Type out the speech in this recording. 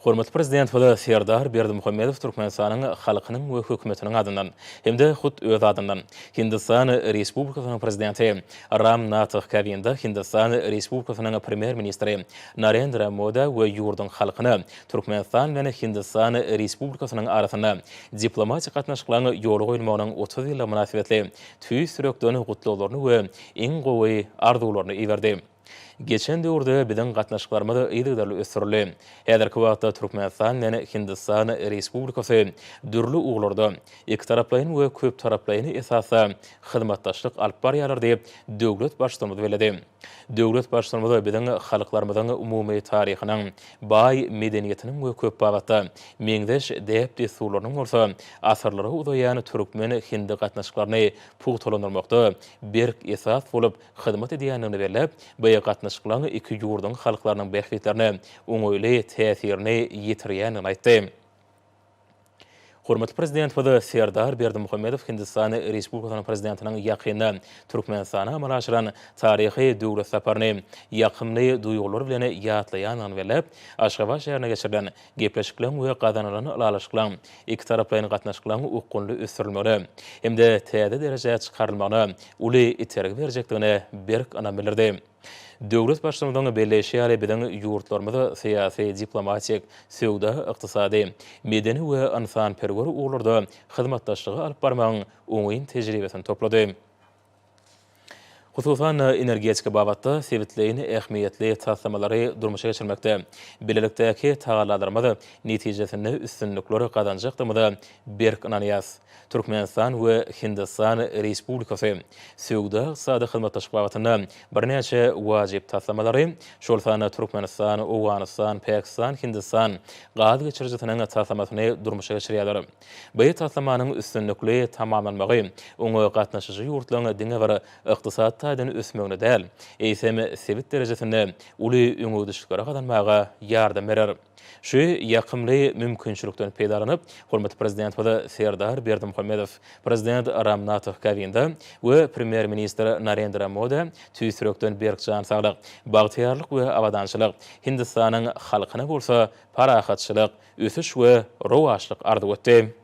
Hormatly Prezidentimiz Serdar Berdimuhamedow Türkmenistanyň halkynyň we hökümetiniň adyndan hem-de hut öz adyndan Hindistan Respublikasynyň Prezidenti Ram Nath Kowinda, Hindistan Respublikasynyň Premýer-ministri Narendra Modä we ýurduň halkyna Türkmenistan bilen Hindistan Respublikasynyň arasynda diplomatik gatnaşyklaryň ýola goýulmagynyň 30 ýyllygy mynasybetli tüýs ýürekden gutlaglaryny we iň gowy arzuwlaryny iberdi. Geçen döwürde biziň gatnaşyklarymyz yzygiderli ösdürildi. Häzirki wagtda Türkmenistan bilen Hindistan Respublikasy dürli ugurlarda ikitaraplaýyn we köptaraplaýyn esasda hyzmatdaşlyk alyp barýarlar diýip, döwlet Baştutanymyz belledi. Döwlet Baştutanymyz biziň halklarymyzyň umumy taryhynyň, baý medeniýetiniň we köp babatda meňzeş däp-dessurlarynyň bolsa asyrlara uzaýan türkmen-hindi gatnaşyklaryny pugtalandyrmakda berk esas bolup hyzmat edýändigini belläp, bu gatnaşyklaryň iki ýurduň halklarynyň bähbitlerine oňaýly täsirini ýetirýändigini aýtdy. Hormatly Prezidentimiz Serdar Berdimuhamedow Hindistan Respublikasynyň Prezidentiniň ýakynda Türkmenistana amala aşyran taryhy döwlet saparyny ýakymly duýgular bilen ýatlaýandygyny belläp, Aşgabat şäherinde geçirilen gepleşikleriň we gazanylan ylalaşyklaryň ikitaraplaýyn gatnaşyklaryň okgunly ösdürilmegine hem-de täze derejä çykarylmagyna uly itergi berjekdigine berk ynam bildirdi. Döwlet Baştutanymyzyň belleýşi ýaly, biziň ýurtlarymyz syýasy, diplomatik, söwda-ykdysady, medeni we ynsanperwer ugurlarda hyzmatdaşlygy alyp barmagyň oňyn tejribesini toplady. Hususan-da, energetika babatda sebitleýin ähmiýetli taslamalary durmuşa geçirmekde bilelikdäki tagallalarymyz netijesinde üstünlikler gazanjakdygymyza berk ynanýarys. Türkmenistan we Hindistan Respublikasy söwda-ykdysady hyzmatdaşlyk babatynda birnäçe wajyp taslamalary, şol sanda Türkmenistan, Owganystan, Pakistan, Hindistan gaz geçirijisiniň taslamasyny durmuşa geçirýärler. Bu taslamanyň üstünlikli tamamlanmagy oňa gatnaşyjy ýurtlaryň diňe bir ykdysady taýdan ösmegine däl, eýsem, sebit derejesinde uly öňegidişlikleri gazanmaga ýardam berer. Şu ýakymly mümkinçilikden peýdalanyp, hormatly Prezidentimiz Serdar Berdimuhamedow, Prezident Ram Nath Kowinda we Premýer-ministr Narendra Modä tüýs ýürekden berk jan saglyk, bagtyýarlyk we abadançylyk, Hindistanyň halkyna bolsa parahatçylyk, ösüş we rowaçlyk arzuw etdi.